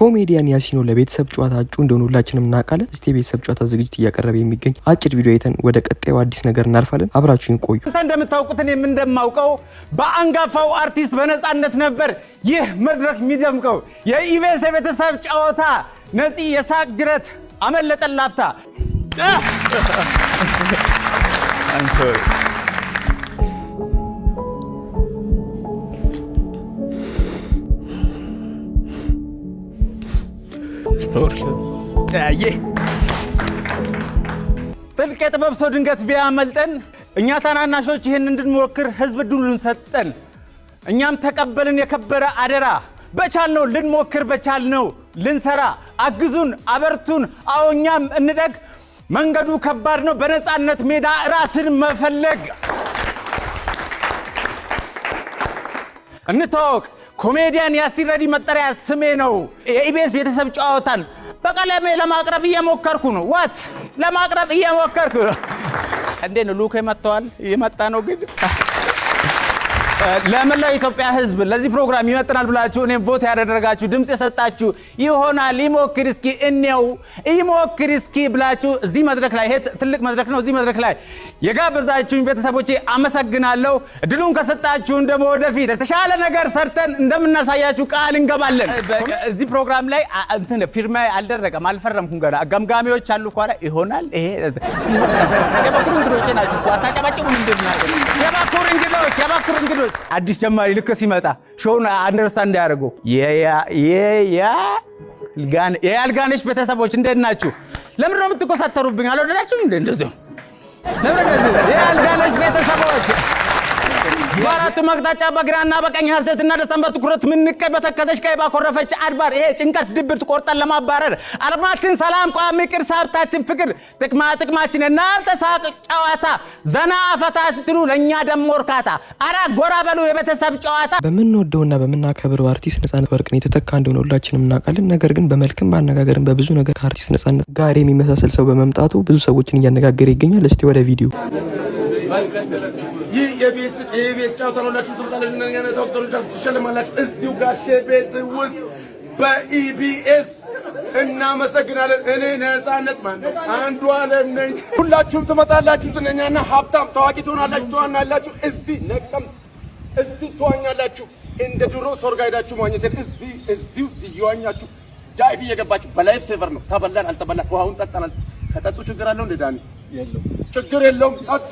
ኮሜዲያን ያሲኖ ለቤተሰብ ጨዋታ እጩ እንደሆነ ሁላችንም እናውቃለን። እስቲ የቤተሰብ ጨዋታ ዝግጅት እያቀረበ የሚገኝ አጭር ቪዲዮ አይተን ወደ ቀጣዩ አዲስ ነገር እናልፋለን። አብራችሁን ቆዩ። እናንተ እንደምታውቁት እኔም እንደማውቀው በአንጋፋው አርቲስት በነፃነት ነበር ይህ መድረክ የሚደምቀው። የኢቢኤስ የቤተሰብ ጨዋታ ነፂ የሳቅ ጅረት አመለጠን ላፍታ። I'm sorry. ጥልቅ የጥበብ ሰው ድንገት ቢያመልጠን እኛ ታናናሾች ይህን እንድንሞክር ህዝብ ዕድሉን ሰጠን። እኛም ተቀበልን የከበረ አደራ። በቻልነው ልንሞክር በቻልነው ልንሰራ። አግዙን፣ አበርቱን፣ አዎ እኛም እንደግ። መንገዱ ከባድ ነው። በነፃነት ሜዳ ራስን መፈለግ። እንተዋወቅ። ኮሜዲያን ያሲን ረዲ መጠሪያ ስሜ ነው። የኢቢኤስ ቤተሰብ ጨዋታን በቀለሜ ለማቅረብ እየሞከርኩ ነው። What ለማቅረብ እየሞከርኩ ነው። እንዴ ነው ሉክ መጥተዋል። እየመጣ ነው ግን ለመላው ኢትዮጵያ ሕዝብ ለዚህ ፕሮግራም ይመጥናል ብላችሁ እኔም vote ያደረጋችሁ፣ ድምፅ የሰጣችሁ፣ ይሆናል ይሞክር እስኪ እንየው ይሞክር እስኪ ብላችሁ እዚህ መድረክ ላይ፣ ይሄ ትልቅ መድረክ ነው። እዚህ መድረክ ላይ የጋበዛችሁኝ ቤተሰቦቼ አመሰግናለሁ። እድሉን ከሰጣችሁን ደግሞ ወደፊት የተሻለ ነገር ሰርተን እንደምናሳያችሁ ቃል እንገባለን። እዚህ ፕሮግራም ላይ እንትን ፊርማ አልደረቀም፣ አልፈረምኩም ገና። ገምጋሚዎች አሉ ኋላ። ይሆናል ይሄ የበኩር እንግዶቼ ናችሁ እኮ፣ አታጨባጭቡም? ምንድን ነው የበኩር እንግዶች፣ የበኩር እንግዶች። አዲስ ጀማሪ ልክ ሲመጣ show ውን understand እንዲያደርጉ። የአልጋነሽ ቤተሰቦች እንዴት ናችሁ? ለምንድን ነው የምትኮሳተሩብኝ? አልወደዳችሁም እንዴ? እንደዚሁ ለምን እንደዚህ? የአልጋነሽ ቤተሰቦች፣ በአራቱም አቅጣጫ በግራና በቀኝ ሐሴትና ደስታን በትኩረት ምንቀይ በተከዘች ቀይ ባኮረፈች አድባር ይሄ ጭንቀት ድብርት ቆርጠን ለማባረር አርማችን ሰላም፣ ቋሚ ቅርስ ሀብታችን ፍቅር፣ ጥቅማ ጥቅማችን እናንተ ሳቅ ጨዋታ፣ ዘና ፈታ ስትሉ ለእኛ ደግሞ እርካታ። አራ ጎራ በሉ የቤተሰብ ጨዋታ። በምንወደውና በምናከብረው አርቲስት ነጻነት ወርቅነህ የተተካ እንደሆነ ሁላችንም እናውቃለን። ነገር ግን በመልክም በአነጋገርም በብዙ ነገር ከአርቲስት ነጻነት ጋር የሚመሳሰል ሰው በመምጣቱ ብዙ ሰዎችን እያነጋገረ ይገኛል። እስቲ ወደ ቪዲዮ። ይህ የኢቢኤስ ጨዋታ ነው። ሁላችሁም ትመጣላችሁ፣ ተወቅቶች ትሸልማላችሁ። እዚሁ ጋሼ ቤት ውስጥ በኢቢኤስ። እናመሰግናለን። እኔ ነፃነት ማነው አንዱ አለም ነኝ። ሁላችሁም ትመጣላችሁ። ዝነኛና ሀብታም ታዋቂ ትሆናላችሁ፣ ትዋናላችሁ። እዚህ ነቀምት እዚህ ትዋኛላችሁ። እንደ ድሮ ሶርጋ ሄዳችሁ መዋኘት፣ እዚህ እዚሁ እየዋኛችሁ dive እየገባችሁ በ life saver ነው። ተበላን አልተበላን ውሃውን ጠጣናል። ከጠጡ ችግር አለው እንደ ዳኒ? ችግር የለውም። ጠጡ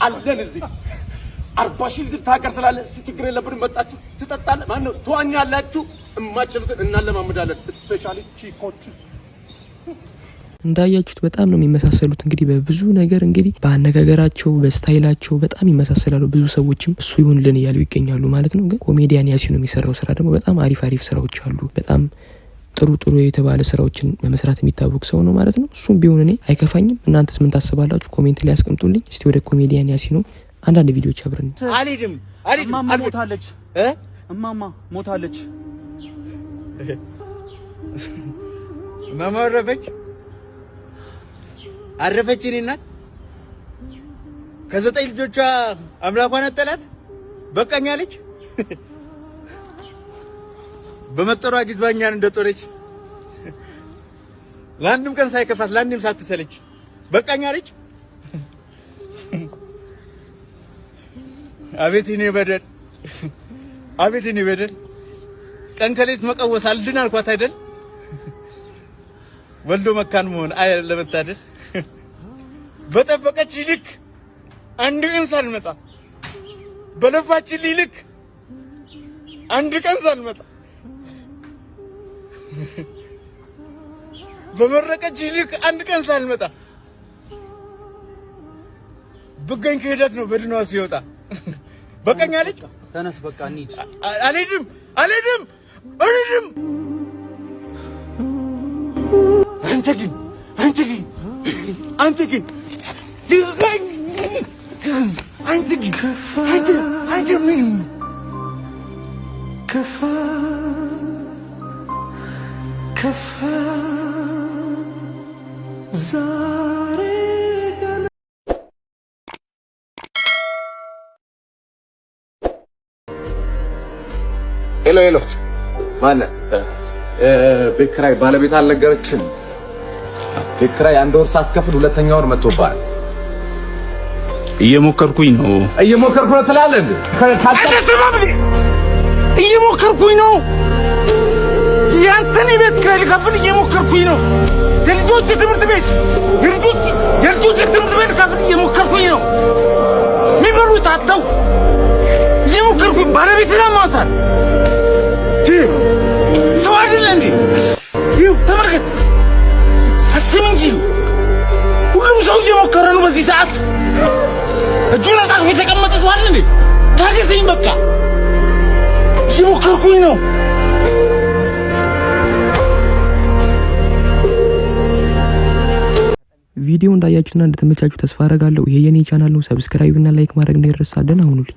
አለን። እዚህ 40,000 ሊትር ታንከር ስላለ እሱ ችግር የለብንም። መጣችሁ ትጠጣለህ፣ ማነው ትዋኛላችሁ። እማችሉትን እናለማምዳለን። Specially ቺኮች። እንዳያችሁት በጣም ነው የሚመሳሰሉት። እንግዲህ በብዙ ነገር፣ እንግዲህ በአነጋገራቸው፣ በ style ኣቸው በጣም ይመሳሰላሉ። ብዙ ሰዎችም እሱ ይሁንልን እያሉ ይገኛሉ ማለት ነው። ግን ኮሜዲያን ያሲኖ የሚሰራው ስራ ደግሞ በጣም አሪፍ አሪፍ ስራዎች አሉ። በጣም ጥሩ ጥሩ የተባለ ስራዎችን በመስራት የሚታወቅ ሰው ነው ማለት ነው። እሱም ቢሆን እኔ አይከፋኝም። እናንተስ ምን ታስባላችሁ? Comment ላይ ያስቀምጡልኝ። እስቲ ወደ ኮሜዲያን ያሲኖ አንዳንድ ቪዲዮዎች አብረን አልሄድም፣ አልሄድም። እማማ ሞታለች። እማማ ሞታለች። እማማ አረፈች፣ አረፈች። እኔ እናት ከዘጠኝ ልጆቿ አምላኳን አጠላት። በቃኝ አለች። በመጠሯ ጊዜዋ እኛን እንደጦረች ለአንድም ቀን ሳይከፋት ለአንድም ሳትሰለች በቃኝ አለች። አቤት እኔ በደል፣ አቤት እኔ በደል። ቀን ከሌት መቀወስ አልድን አልኳት አይደል? ወልዶ መካን መሆን አይ ለመታደል። በጠበቀች ልክ አንድ ቀን ሳልመጣ፣ በለፋችልኝ ልክ አንድ ቀን ሳልመጣ፣ በመረቀች ልክ አንድ ቀን ሳልመጣ ብገኝ ክህደት ነው በድኗ ሲወጣ። በቃኝ አለች። ተነስ፣ በቃ እንሂድ። አልሄድም፣ አልሄድም፣ አልሄድም። አንተ ግን፣ አንተ ግን፣ አንተ ግን፣ አንተ ግን፣ አንተ አንተ ምን ከፋ ከፋ ዛሬ ገና። Hello, hello፣ ማነህ? ቤት ኪራይ ባለቤት አልነገረችም። ቤት ኪራይ አንድ ወር ሳትከፍል ሁለተኛ ወር መጥቶብሃል። እየሞከርኩኝ ነው። እየሞከርኩ ነው ትላለህ እንዴ? እየሞከርኩኝ ነው። ያንተን የቤት ኪራይ ልከፍል እየሞከርኩኝ ነው። የልጆች ትምህርት ቤት የልጆች ትምህርት ቤት ልከፍል እየሞከርኩኝ ነው። የሚበሉት አጥተው እየሞከርኩኝ፣ ባለቤት ለማታል ሰው አይደለ እንዴ? ይኸው ተመልከት፣ አስብ እንጂ፣ ሁሉም ሰው እየሞከረ ነው በዚህ ሰዓት። እጁን አጣጥፎ የተቀመጠ ሰው አለ እንዴ? ታገሰኝ በቃ፣ እየሞከርኩኝ ነው። ቪዲዮ እንዳያችሁትና እንደተመቻችሁ ተስፋ አረጋለሁ። ይሄ የኔ ቻናል ነው። Subscribe እና like ማድረግ እንዳይረሳ። ደህና ሁኑልኝ።